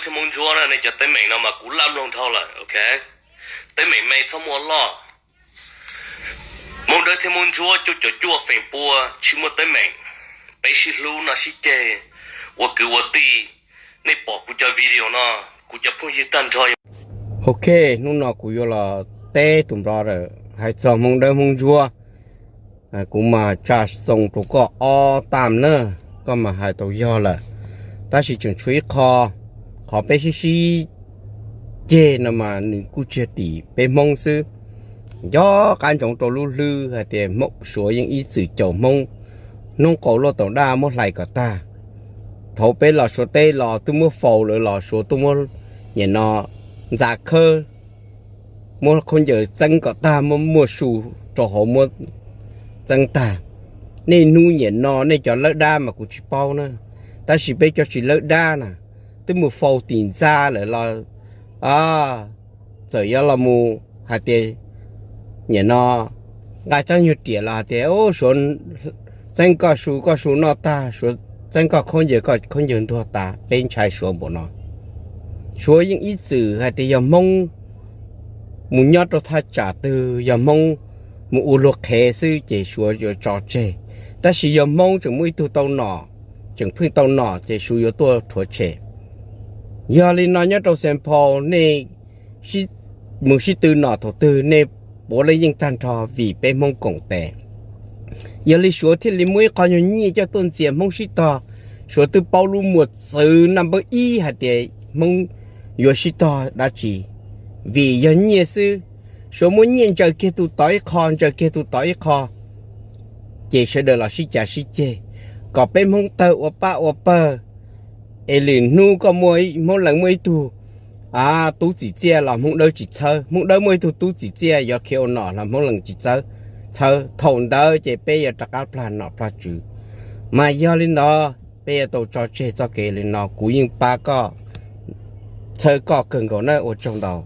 thiab Hmoob Ntsuab na, nej cov teeb meem no mas kuv laj mloog dhau lawm, ok. Teeb meem me txhob muaj loj. Hmoob Dawb thiab Hmoob Ntsuab cuaj caum cuaj feem pua tsis muaj teeb meem. Peb sib hlub noj sib ceg, ua kwv ua tij. Nej pom kuv cov video no, kuv cov phooj ywg tag nrho. Ok, hnub no kuv yuav los teb tus brother hais txog Hmoob Dawb Hmoob Ntsuab. Kuv mas tsa xoo rau koj ob tam na, koj mas hais tau yog lawm. Tab sis tseem tshuav ib qho, qhov peb sib sib ceg no mas nws kuj tsis yog tim peb Hmoob xwb. Nco qab ntsoov rau lub hlwb hais tias Suav yeej ib txwm caum Hmoob, noob qaus luaj taus daj muab hlais kom tag. Thaum peb los Suav teb los twb muab faus lawm los Suav tuaj muab, nim no, ntxa khawb, muab khaub ncaws txeeb kom tag, muab muaj su rau hauv muab txeeb tag. Nej hnub nim no nej cov lawb dab mas kuv tsis paub na, tab sis peb cov tsis lawb dab na, twb mus faus tim ntxa lawm los txawm yuav los mus hais tias, nim no, nqa rab nyuag riam los hais tias Suav txeeb koj su, koj su noj tag, Suav txeeb koj khaub ncaws, koj khaub ncaws ntuag tas, peb ntshai Suav npaum no. Suav yeej ib txwm hais tias yog Hmoob mus nyob rau thaj tsam twg, yog Hmoob mus ua luag qhev xwb ces Suav yuav tso tseg. Tab sis yog Hmoob tseem muaj ib tug tau nom, tseem pheej tau nom ces Suav yuav tuaj rhuav tshem. Yog li no nyob rau Xeem Phos nej mus sib tw nom thaum twg nej puav leej yeej tag nrho vim peb Hmoob koom tes. Yog li Suav thiaj li muaj ib qho nyuag nyiaj coj tuaj ntxias Hmoob sib tog. Suav twb paub lub muag txwv naj npawb ib hais tias Hmoob yuav sib tog dab tsi, vim yog nyiaj xwb. Suav muab nyiaj ntsaws kiag tus tod ib qho, ntsaws kiag tus tod ib qho, ces sawv daws los sib cav sib ceg kom peb Hmoob tawg ua pab ua pawg. Es lwm hnub koj muaj, Hmoob Lees muaj ib tug tub txim txiaj los Hmoob Dawb tsis txhawb, Hmoob Dawb muaj ib tug tub txim txiaj yuav khiav ua nom los Hmoob Lees tsis txhawb. Thaum ntawd ces peb yuav rov qab plag nom plag tswv. Mas yog li ntawd peb yuav tau tso tseg txoj kev li no, kuv yeej pab koj, txhawb koj kawg nkaus na, ua tsaug ntau.